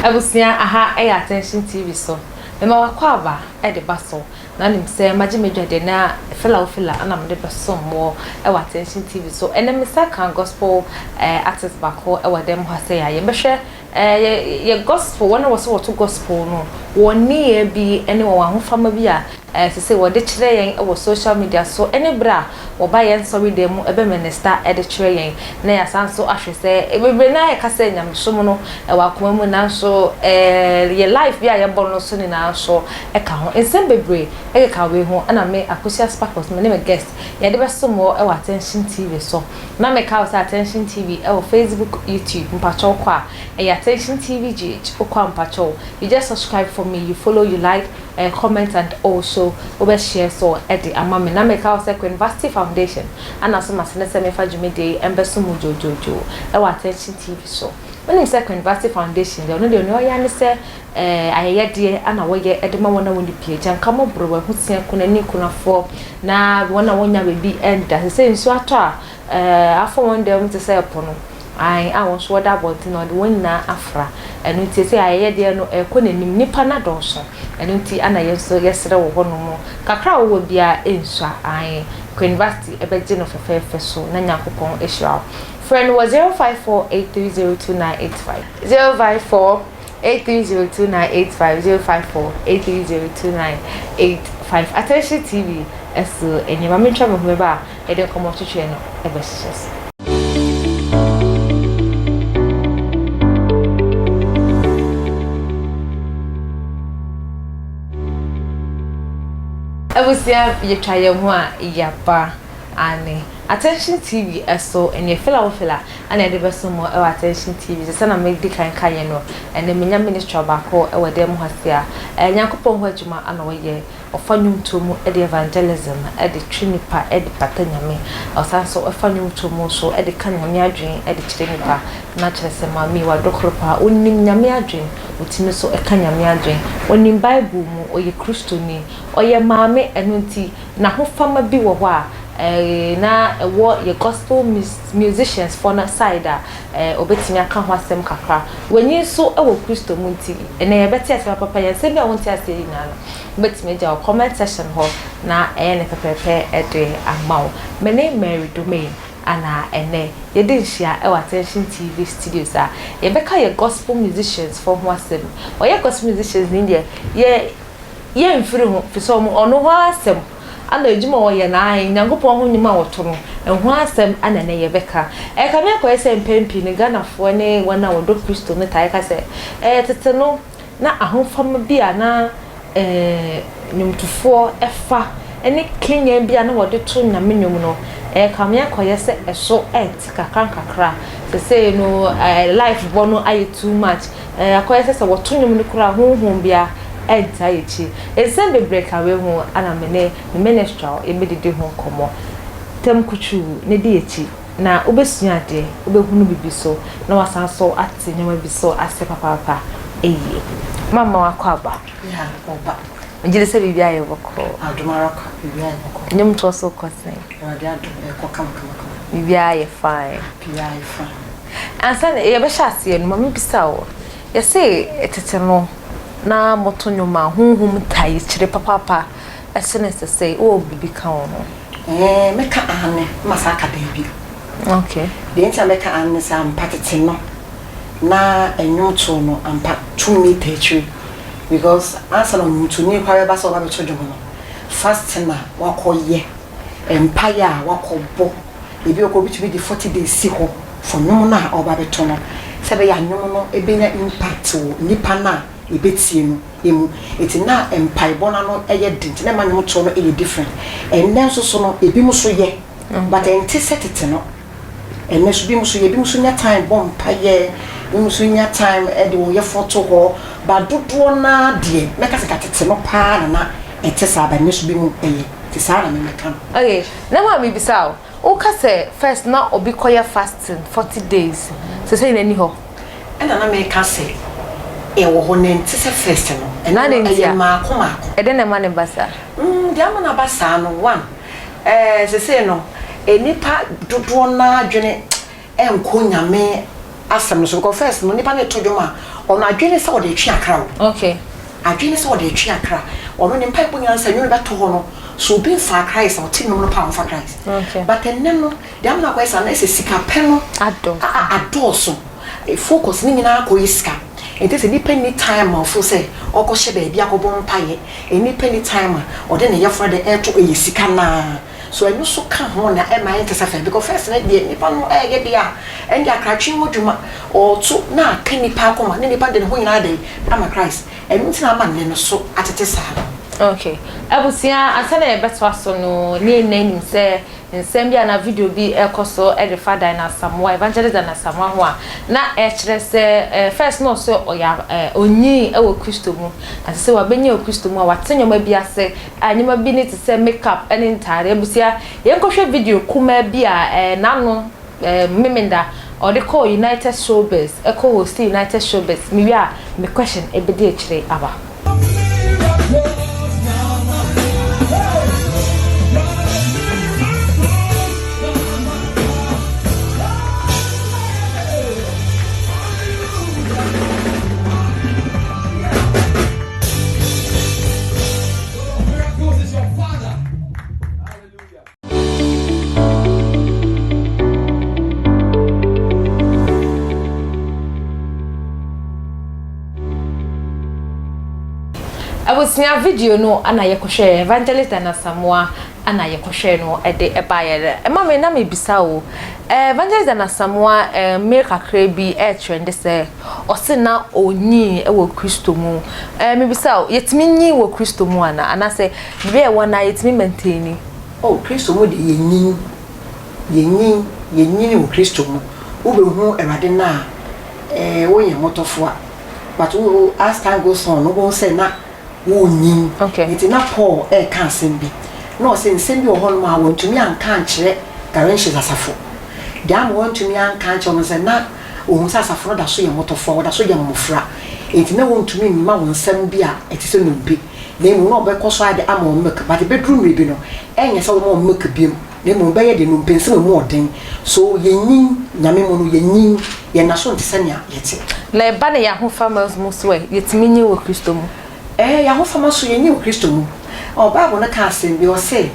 Abusua aha ɛyɛ Attention TV so. Mema w'akwaaba de ba so na nim sɛ magye m'adwa deɛ na fela wo fela na mede bɛsom mo wɔ Attention TV so. Ɛnɛ me nsa ka gospel artist baako wɔ dɛm ha sɛ a yɛbɛhwɛ yɛ yɛ gospel wɔn a wɔsɛ wɔto gospel no wɔn nneyɛɛ bi ne wɔn ahofama bi a Ɛsɛ sɛ wɔde kyerɛ yɛn wɔ social media so ne bere a wɔba yɛn nsɔredan mu bɛ minista de kyerɛ yɛn, na yɛasan nso ahwɛ sɛ bebree no ara yɛka sɛ nyamesom no wɔ akoma mu nanso yɛ life bi a yɛbɔ no so nyinaa nso ka ho. Nsɛm bebree keka wei ho na me Akosua Sparkles me ne me guest yɛde bɛsom wɔ wɔ Attention TV so. Na meka wo sɛ Attention TV wɔ Facebook, YouTube, mpakyɛw kɔ a ɛyɛ Attention TV GH, wokɔ a mpakyɛw you just subscribe for me, you follow, you like, comment and also wobɛ share so de ama me. Na meka wo sɛ Queen Vasti Foundation ana so mase ne sɛ memfa dwumadie yi mbɛso mo dwoodwoodwoo wɔ Attention TV so. Wonim sɛ Queen Vasti Foundation deɛ ɔno deɛ nea ɔyɛ ne sɛ ayɛyɛdeɛ ana wɔyɛ de ma wɔn a wɔnni pie, gyanka mmɔborɔ, ahusia, kunani, kunafoɔ na wɔn a wɔnnya baabi nda. Sɛ sɛ nsuo atɔ a afa wɔn dan mu te sɛ ɛpo no, Aane, a wɔn nso wɔda abɔnten na wɔde wɔn nyinaa afra. Ɛno nti seesei ayɛyɛdeɛ no ɛrekɔ n'anim, nnipa no adɔɔso, ɛno nti na yɛn nso yɛsrɛ wɔ hɔnom, kakra a wowɔ biara nsua, aane, Queen Vasti bɛgye no fɛfɛɛfɛ so na Nyankopɔn ahyira wo. Frɛ no wɔ 0548302985. 0548302985, 0548302985. Attention TV so nie, ma mentwa me ho meba a. Yɛde nkɔmmɔtwetwe no bɛhyehyɛ so. Abusua yɛtwa yɛn ho a yɛaba aane Attention TV so ɛneɛ fela wo fela ɛna yɛde bɛso mo ɛwɔ Attention TV so sɛna medi kan ka yɛ no ɛnɛ menya minister baako ɛwɔ dan mu ha se a ɛɛ Nyankopɔn ho adwuma ana ɔyɛ Ɔfa nnwomtoɔ mu de evangelism de twe nnipa de bata Nyame. Ɔsan nso fa nnwomtoɔ mu nso de ka Nyame adwene de kyerɛ nnipa. Na kyerɛ sɛ maame yi wadɔ koro paa. Ɔnim Nyame adwene. Ɔtumi nso ka Nyame adwene. Ɔnim Bible mu. Ɔyɛ Kristoni. Ɔyɛ maame ɛno nti n'ahofama bi wɔ hɔ a na ɛwɔ yɛ gospel musicians foɔ no side a ɔbɛtumi aka ho asɛm kakra. Wanyin nso wɔ Kristo mu nti ɛnnɛ yɛbɛte aseɛ papapa. Yɛn nsɛm bi a wonte aseɛ nyinaa no Wobɛtumi agya wɔ comment section hɔ na ɛyɛ no pɛpɛɛpɛ de ama wo. Me ne Mary Domain ana ɛnnɛ yɛdi nhyia wɔ Attention TV studios a yɛbɛka yɛ gospel musicians foɔ ho asɛm. Ɔyɛ gospel musicians ni deɛ yɛ yɛmfiri ho firi sɛ ɔmo ɔno ho asɛm ana adwuma a ɔyɛ no ae Nyankopɔn ho nnwom a wɔto no ɛho asɛm ana ɛnnɛ yɛbɛka. Ɛkame akɔyɛ sɛ mpɛn pii no Ghanafoɔ ne wɔn a wɔdɔ Kristo no taa ka sɛ ɛɛ tete no na ahofama bi a na nnwomtofoɔ fa ne kanyan bi a na wɔde to Nyame nnwom no, ɛrekame akɔyɛ sɛ ɛso rete kakra nkakra. Sesei no life bɔ no ayɛ too much, akɔyɛ sɛ sɛ wɔto nnwom no koraa a honhom biara ntaa yɛ akyi. Nsɛm bebree ka wei ho na me ne me ministral yɛbɛdidi ho nkɔmmɔ. Tam kutuu na di akyi. Na wobɛsua adeɛ, wobɛhunu biribi so, na wasan nso ate nneɛma bi so ase papaapa yie. Mama wakɔ aba. Yeah, ɔba. Megye di sɛ biribi ayɛ bɔkɔɔ. Adom ara kwa, biribi ayɛ bɔkɔɔ. Nnwomtoɔ so kɔ sɛn? Awurade adom, ɛkɔ kama kama kama. Biribi ayɛ fine. Biribi ayɛ fine. Ansa na yɛbɛhyɛ aseɛ no, ma mebisa wo. Yɛse tete no, na moto nnwom a honhom taa akyire papaapa sene sesei. Wowɔ biribi ka wɔ ho? Ɛɛ, mɛka aane na masan aka daabi. Okay. Deɛ nti a mɛka aane ne sɛ ampa tete no na nnwomtoɔ no ampa tumi taa akyire because ansa na ɔnwomtoni koraa bɛba sɛ ɔba bɛto dwom no, fasting a wakɔyɛ, mpaeɛ a wakɔbɔ, ebi wɔ hɔ koraa obi tumi de 40 days si hɔ for nnwom no a ɔreba abɛto no sɛ ɛbɛyɛ a nnwom no bɛnya impact wɔ nnipa no a ɛbɛtie no mu. Nti na mpaebɔ no ano yɛ den nti na ɛma nnwomtoɔ no yɛ different. Ɛnnɛ nso so no ebinom nso yɛ but ɛnte sɛ tete no. Ɛnnɛ nso binom nso yɛ, ebinom nso nya time bɔ mpaeɛ, ebinom nso nya time de wɔn yɛfoɔ to hɔ but dodoɔ no ara deɛ mɛka sɛ nka tete no paa na na ɛte saa but ɛnnɛ nso binom yɛ nti saa na me mɛka no. Okay, na ma mebisa wo, woka sɛ first na obi kɔyɛ fasting 40 days, sesei no ɛni hɔ? Ɛna na meka sɛ ɛwɔ hɔ na ɛnte sɛ first no, ɛno no ɛyɛ mmaako mmaako. Ɛdɛn na ɛma no ba saa? Mm, deɛ ama no aba saa no, one, ɛɛ sesei no nnipa dodoɔ no ara adwene nkɔ Nyame asɛm no so because first no nnipa no reto dwom a, Ɔno adwene ne sɛ ɔde retwe akra o. Okay. Adwene ne sɛ ɔde retwe akra. Ɔno ne mpaebɔ nyinaa ne sɛ nnwom no bɛto hɔ no, sɛ obi mfaa Christ a, ɔte nnwom no paa a ɔmfa Christ. Okay. But ɛnnɛ no, deɛ ama no akɔyɛ saa no, ɛsɛ sika pɛ no adɔɔso. Adɔɔso. Focus no nyinaa akɔyɛ sika. Nti sɛ nipa nni time a ɔfeel sɛ ɔkɔhyɛ baabi akɔbɔ mpaeɛ, nnipa nni time a ɔde ne yɛfrɛ de ɛreto ɛyɛ sika no ara. So ɛno nso ka ho na ɛma ɛnte sɛ first because first no deɛ nipa no ɛɛyɛ deɛ a ɛnde akratwe ho dwuma ɔɔto na aka nipa akoma na nipa de ne ho nyinaa de ama Christ ɛno nti na ama nne no so atete saa no. Ok abusua ansa na yɛbɛtoa so no ne yɛn nyinaa nim sɛ nsɛm bi anaa video bi ɛrekɔ so de fa Dinah Asamoah Evangelist Dinah Asamoah ho a na ɛkyerɛ sɛ first na ɔsɛ ɔyɛ ɔnyin wɔ Kristo mu na sɛ sɛ wabɛnyin wɔ Kristo mu a wate nneɛma bi ase A Nneɛma bi ne te sɛ makeup ne ntade. Abusua, yɛnkɔhwɛ video kumaa bi a n'ano Memenda ɔde kɔɔ United Showbiz, ɛkɔ hosti United Showbiz. Mewie a, me question ɛbɛdi akyire aba. Abusua video no ana yɛkɔhwɛɛ Evangelist Diana Asamoah ana yɛkɔhwɛɛ no de baeɛ. Ɛma me na mebisa o, Evangelist Diana Asamoah mmere kakra bi ɛretrɛnde sɛ ɔse na ɔnyin wɔ Kristo mu. Mebisa o, yɛtumi nyin wɔ Kristo mu anaa? Anaasɛ biribi a ɛwɔ no a yɛtumi maintaini? Oh, Kristo mu deɛ yɛnyin, yɛnyin, yɛnyini wɔ Kristo mu. Wobɛhu Awurade no a, eh, wonyɛ mmɔtɔfoa. But wo, as time goes on, wobɛhu sɛ na worenyin. Okay. Nti na Paul reka asɛm bi. Na ɔse nsɛm bi wɔ hɔnom a wɔntumi anka ankyerɛ Galatians asafo. Deɛ ama wɔantumi anka ankyerɛ wɔn ne sɛ na wɔhu sɛ asafo no da so yɛ mmɔtɔfoa, wɔda so yɛ mmofra. Enti na wɔntumi mma wɔn nsɛm bi a ɛte sɛ nnompe, na mmom na wɔbɛkɔ so ayɛ de ama wɔn milk. But ɛbɛduru mmerɛ bi no, ɛnyɛ sɛ wɔma wɔn milk bio, na mmom wɔbɛyɛ deɛ nnompe nsɛm a ɛmu ɔden. So yɛnyin, Nyame mu no, yɛnyin, yɛnna so nte sɛnea yɛte. Na ɛba no yɛn ahofama mu nso ɛ, yɛtumi nyin wɔ Kristo mu? Ɛɛ, yɛn ahofama nso, yɛnyin wɔ Kristo mu. Ɔ, Bible no ka asɛm bi, ɔse,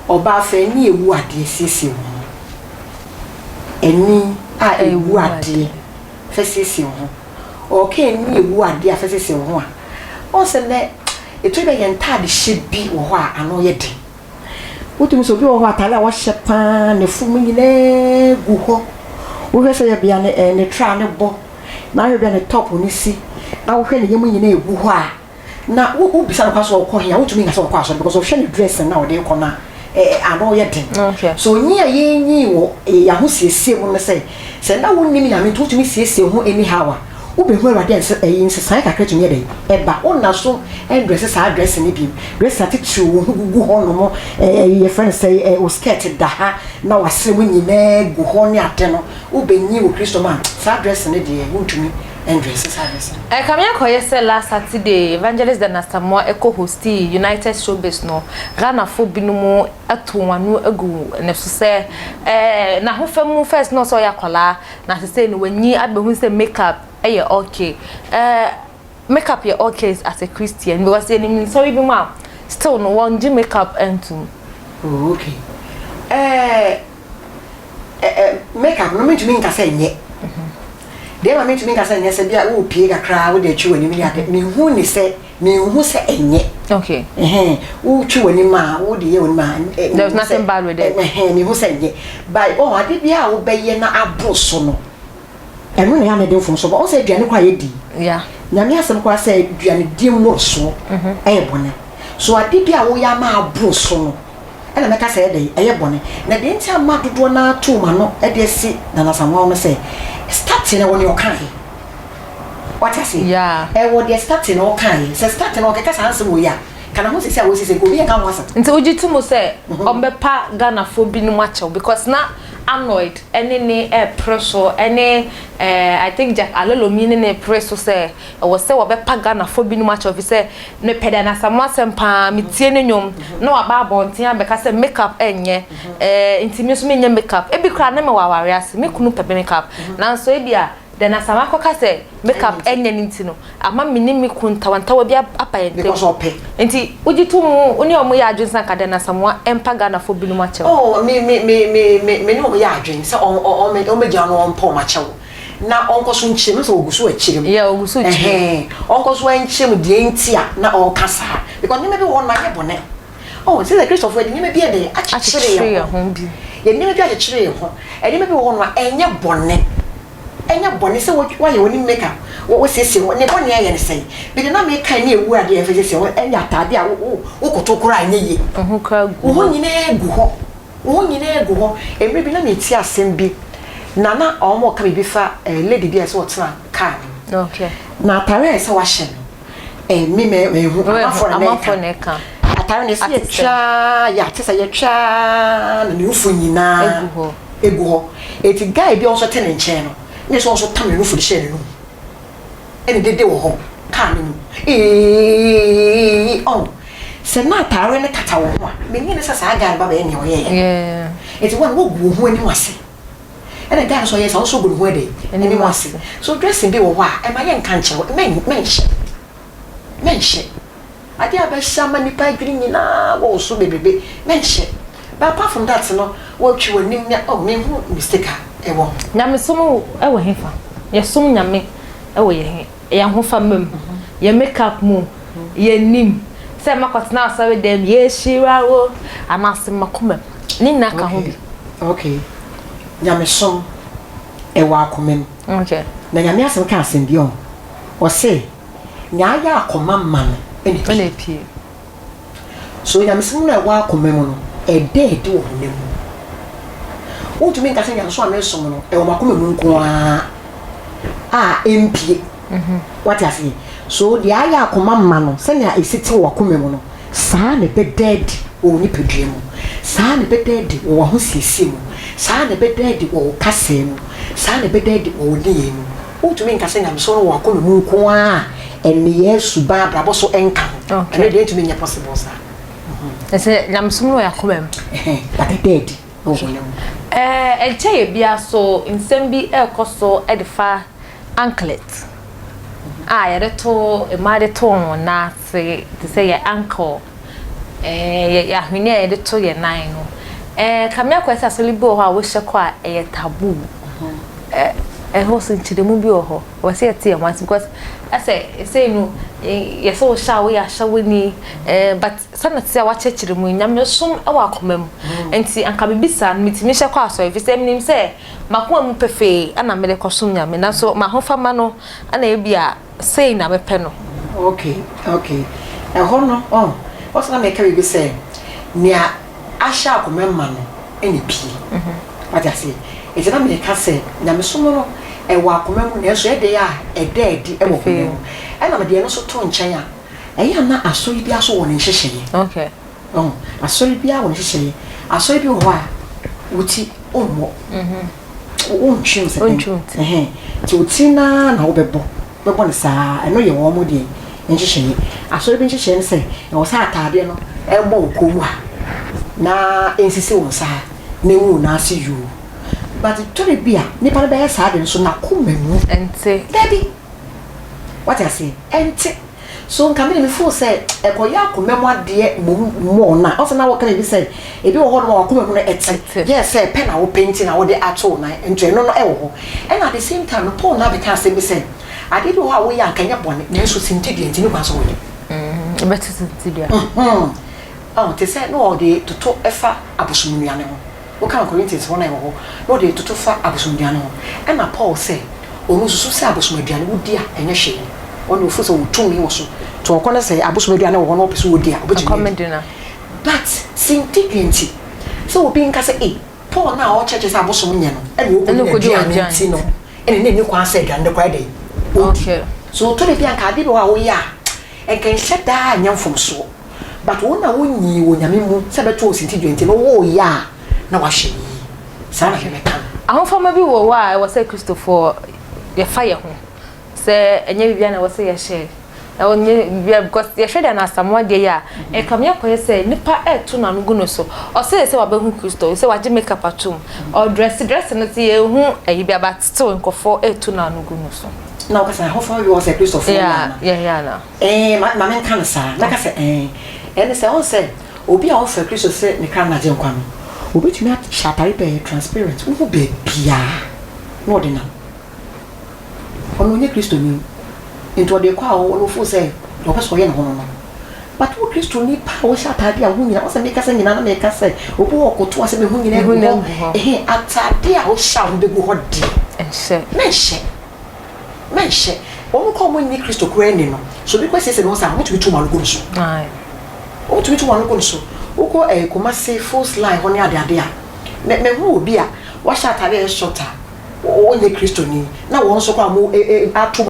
Ɔbaa fa ani a ɛwu adeɛ siesie wo ho. Ani a ɛwu adeɛ fa siesie wo ho. Ɔɔka ani a ɛwu adeɛ a fa siesie wo ho a, woahu sɛ nnɛ, ɛtɔ da bi a yɛn ntaadehyɛ bi wɔ hɔ a ano yɛ den. Wotumi sɛ obi wɔ hɔ ataade a wahyɛ paa ne fam nyinaa gu hɔ. Wohwɛ sɛ yɛ bea ne ne tra ne bɔ na wohwɛ bea ne top ne si na wohwɛ ne yam nyinaa egu hɔ a na wo wobisa no kwa so ɔkɔ he a wotumi nka sɛ ɔkɔ asɔre because ɔhwɛ ne dress na ɔde kɔ no a ano yɛ den. Okay. So nyi a yɛnyi wɔ yɛn ahosiesie mu no sɛ sɛ na wonnim Nyame nti wotumi siesie ho anyhow a Wobɛhu Awurade a nsɛ ɛyi nsesaeɛ kakra tumi yɛ dɛn ɛba. Wonna so ndrɛse saa dressing no bio. Dressing atitiriw wo ho gugu hɔ nom, ɛyi yɛfrɛ no sɛ ɛ wo skirt da ha na w'asene mu nyinaa gu hɔ ne ade no. Wobɛnyin wɔ Kristo mu a, saa dressing no deɛ wontumi ndrɛse saa dressing no. Ɛkame akɔyɛ sɛ last Saturday Evangelist Dan Asamoah kɔ hostii United Showbiz no, Ghanafo binom ato wɔn ano agu ne so sɛ ɛɛ n'ahofa mu first na ɔsɛ ɔyɛ akwadaa Na sesei no wanyin abɛhu sɛ makeup yɛ okay. Eh, makeup yɛ okay as a Christian because yɛnim nsɔre bi mu a still no wɔngye makeup ntom. Oh okay. Eh, eh, eh, makeup no mentumi nka sɛ nyɛ. Deɛ ma mentumi nka sɛ nyɛ sɛ bi a wopie kakra wode atwi w'anim ne ade. Menhu ne sɛ Menhu sɛ ɛnyɛ. Okay. Ɛhɛn, wotwi w'anim a, wode yɛ w'anim a. Eh, There's nothing bad with it. Ɛhɛn, mehu sɛ ɛnyɛ. But oh, ade biara a wobɛyɛ na aboro so no, ɛno na ɛyɛ a na ɛde mfomso ba. Wohu sɛ aduane koraa a yɛdi. Yeah. Nyame asɛm koraa sɛ aduanedie mmorosoɔ ɛyɛ bɔne. So ade biara a woyɛ ama aboro so no, ɛna mɛka sɛ ɛyɛ dɛn? Ɛyɛ bɔne. Na deɛ nti a mma dodoɔ no ara too m'ano de asi Nana Asamoah no sɛ, starting no, ɛwɔ nea ɔkaeɛ. Wate aseɛ? Yeah. Ɛwɔ deɛ starting no ɔkaeɛ. Sɛ starting no ɔkeka saa nsɛm wei a, ka na ho sisi a wɔsisi nka obi nka ho asɛm. Nti wogye to mu sɛ ɔmbɛpa Ghanafoɔ binom akyɛw because na Arnold ɛne ne ɛɛpere so ɛne ɛɛ I think Jack Alolomi ne ne pere so sɛ ɛwɔ sɛ wɔbɛpa Ghanafoɔ binom akyɛw efisɛ mepɛ Dan Asamoah asɛm paa metie ne nnwom na waba abɔnten abɛka sɛ make up ɛnyɛ ɛɛ nti me nso menyɛ make up ebi koraa ne mewɔ aware ase me kunu pɛ make up nanso ebi a. Then asama akɔka sɛ makeup ɛnyɛ ne nti no, ama me ne me kun ntawantawa bi aba yɛn ntam. Because ɔpɛ. Nti wogye to mu, wo ne ɔmo yɛ adwene sɛ anka Dan Asamoah ɛmpa Ghanafoɔ binom akyɛw? Oh, me me me me me me ne ɔmo yɛ adwene sɛ ɔmo ɔmo ɔmo bɛgyina no ɔmpa ɔmo akyɛw na ɔnkɔ so nkyerɛ mu sɛ ɔgu so akyerɛ mu. Yeah, ɔgu so kyerɛ mu. Ɛhɛn, ɔnkɔ so nkyerɛ mu deɛ nti a na ɔreka saa because nneɛma bi wɔ hɔ nom anyɛ bɔne. Oh, sɛ sɛ Kristofo yɛde nneɛma bi yɛ dɛn akyekyere yɛn ho. Yɛde nneɛma bi akyekyere yɛn ho. Nneɛma bi wɔ hɔ nom a ɛnyɛ bɔne. Ɛnyɛ bɔne sɛ woayɛ w'anim makeup, woasiesie wo ho. Ne bɔne ayɛ ne sɛn? Me deɛ na meka ne awu adeɛ a yɛmfa siesie ho ɛne ataade a wokoto koraa ɛnyɛ yie. Wo ho nyinaa gu hɔ. Wo ho nyinaa gu hɔ. Mmerɛ bi na metie asɛm bi na na wɔreka biribi fa lady bi a ɛsɛ ɔtena car no mu. Na ataare a ɛsɛ wahyɛ no, Eh, me me me hu amanfoɔ na amanfoɔ na ɛka atare na ɛsɛ yɛtwa yɛ ate sɛ yɛtwa na ne nufu nyinaa egu hɔ egu hɔ eti guy bi a ɔnso te ne nkyɛn no ne sɛ ɔnso tam ne nufu de hyɛ ne num ɛna dede wɔ hɔ kaa ne mu ee ɔn sɛ na atare no kata wɔ ho a menye ne sɛ saa guy no ba bɛyɛ nea ɔyɛɛ eti wɔn wɔgu wɔn ho anim ase. Ɛna guy no nso ɔyɛ saa, ɔno nso ɔgu ne ho ɛdɛn? Anim ase. So dressing bi wɔ hɔ a, ɛma yɛnka nkyerɛ wo, mɛn mɛnhyɛ. Mɛnhyɛ. Adeɛ a bɛhyɛ ama nnipa adwene nyinaa wɔ wo so bebrebe, mɛnhyɛ. But apart from that no, wɔtwi w'anim ne, oh, menhu mistake a ɛwɔ ho. Nyamesom wɔ hefa? Yɛsom Nyame wɔ yɛn he? Yɛn ahofama mu, yɛn makeup mu, yɛn anim, sɛ makɔtena asɔre dɛm, yɛhyira wo, anaasɛ makoma mu. Ne nyinaa ka ho bi. Okay. Nyamesom ɛwɔ akoma mu. Okay. Na Nyame asɛm ka asɛm bi ɔn. Ɔse, nea ayɛ akoma ma no ɛna epie. So nyamesom no a ɛwɔ akoma mu no, ɛda adi wɔ honam mu? Wontumi nka sɛ nyamesom a mesom no, ɛwɔ m'akoma mu nko ara a ɛmpie. Wate aseɛ? So deɛ ayɛ akoma ma no, sɛnea ɛsi te wɔ w'akoma mu no, saa na ɛbɛda adi wɔ wo nipadua mu, saa na ɛbɛda adi wɔ w'ahosiesie mu, saa na ɛbɛda adi wɔ wo kasa mu, saa na ɛbɛda adi wɔ wo nneyɛe mu. Wontumi nka sɛ nyamesom no wɔ w'akoma mu nko ara a nneyɛe, suban, abrabɔ so nka ho. Ɛno deɛ ɛntumi nyɛ possible saa. Ɛsɛ nyamesom no wɔ yɛn akoma mu. But ɛda adi wɔ honam mu. Ɛnkyɛeɛ biara so nsɛm bi rekɔ so de fa anklet a yɛde to mmaa de to wɔn nan ase te sɛ yɛn ankle, yɛ ahweneɛ a yɛde to yɛn nan no. Kame akɔyɛ sɛ asɔre bi wɔ hɔ a wohyɛ kɔ a ɛyɛ taboo. Ɛhɔ so nkyerɛmu bi wɔ hɔ. Wɔ sɛ yɛte yɛn ho ase because ɛsɛ sei no yɛsɛ wohyɛ a woyɛ ahyɛwoni but sɛnea te sɛ wakyerɛkyerɛ mu yi nyamesom wɔ akoma mu nti anka biribi saa no metumi hyɛ kɔ asɔre fi sɛ menim sɛ makoma mu pefee ɛna mede kɔsom Nyame nanso m'ahofama no ɛna ebi a sei na mepɛ no. Okay okay ɛhɔ no ɔn ɔsɛ na meka biribi sɛ nea ahyɛ akoma ma no ɛna epie wate aseɛ nti na meka sɛ nyamesom no ɛwɔ akoma mu nanso ɛdɛ a ɛda adi ɛwɔ honam mu ɛna mede ɛno nso to nkyɛn a ɛyɛ a na asɔre biara so wɔ ne nhyehyɛeɛ okay ɔn asɔre biara wɔ ne nhyehyɛeɛ asɔre bi wɔ hɔ a wo ti wommɔ wontwe wo sɛ dɛn ɛhɛn nti wo ti no ara na wobɛbɔ bɛbɔ no saa ɛno yɛ wɔn deɛ nhyehyɛeɛ. Asɔre bi nhyehyɛeɛ ne sɛ ɛwɔ sɛ ataadeɛ no ɛbɔ wo kɔn mu ha na ɛnsisi wo nsa ha na ɛngu wo nan ase yuu. But tɔre bi a nipa no bɛyɛ saa de nso n'akoma mu. Ɛnte. Dabi. Wate aseɛ? Ɛnte. So nka me de me feel sɛ ɛkɔyɛ akoma mu adeɛ mmom more no a, ɔsɛ na wɔka biribi sɛ ebi wɔ hɔ nom a wakoma mu no ɛte. Yɛ sɛ pɛ na wopɛ nti na wode ato wo nan nti ɛno no ɛwɔ hɔ. Ɛna at the same time no Paul na abɛka asɛm bi sɛ adeɛ bi wɔ hɔ a woyɛ a anka ɛnyɛ bɔne nanso sintidua nti ne kwan sɛ woyɛ. Ɛbɛte sintidua. Ɔho te sɛ na ɔde toto ɛfa abosomnnuane ho. Wokan Corinthians hɔ no a ɛwɔ hɔ na ɔde toto fa abosomduane ho. Ɛna Paul sɛ ɔno osusu sɛ abosom aduane wodi a ɛnyɛ hwee. Ɔno deɛ ɔfeel sɛ ɔwɔ tumi wɔ so. Nti ɔkɔ na sɛ abosom aduane wɔ hɔ na ɔpɛ sɛ ɔdi a ɔbɛtumi adi. But sintidua nti sɛ obi nka sɛ ei Paul no a ɔkyerɛkyerɛ sɛ abosom nyɛ no ɛna ɔkɔdi n'aduane nti no ɛna na ɛnni kwan sɛ aduane no koraa dɛn ɔdi. So ɔtɔ da bi a nka adeɛ bi wɔ hɔ a woyɛ a nka ɛnhyɛ da nyɛ mfomsoɔ. But wo na wo nyii wɔ Nyame mu sɛ bɛto wo sintidua nti no wo yɛ a na wahwɛ no yie. Saa na me mɛka no. Ahofama bi wɔ hɔ a ɛwɔ sɛ Kristofoɔ yɛfa yɛn ho sɛ ɛnyɛ biribiara na ɛwɔ sɛ yɛhyɛ. Ɔnyɛ biribiara because yɛhwɛ deɛ na Asamoah deɛ yi a, ɛkame akɔyɛ sɛ nipa ɛreto n'ano gu no so. Ɔsɛ sɛ wabɛhu Kristo, sɛ wagye makeup atom. Ɔdress dress no sɛ yɛhu ɛyi bi aba still nkurɔfoɔ ɛreto n'ano gu no so. Na wɔka sɛ ahofama bi wɔ sɛ Kristofoɔ yeah, yeah, na. Ma menka no saa. Mɛka sɛ ɛne sɛ ɔn sɛ obi a ɔmfa Kristo sɛ ne kra nagye nkwa no, obɛtumi ahyɛ atare pɛɛ transparent, wohu baabiaa na ɔde nam. Ɔno ɔnyɛ Kristoni, nti ɔde kɔ a ɔno fo sɛ ɔpɛ sɛ ɔyɛ ne ho no. But wo Kristoni pa a wɔhyɛ atade a wo nyina wɔsɛ meka sɛ nyina na meka sɛ obi wɔ koto a sɛ meho nyina gu hɔ. Ɛhe atade a wohyɛ a wobɛgu hɔ deɛ, ɛnhyɛ. Mɛnhyɛ, mɛnhyɛ. Wɔn kɔ wɔn nni Kristo koraa ni no so, obi kɔ siesie ne ho sɛ wɔtumi tu wɔn ano gu no so. Wɔtumi tu wɔn ano gu no so. Wokɔ Kumase Force Line hɔ ne adeade a, mɛ mɛhu obi a wahyɛ atade a ɛyɛ short a wɔnyɛ Kristoni na wɔn nso kɔ a wɔn ato.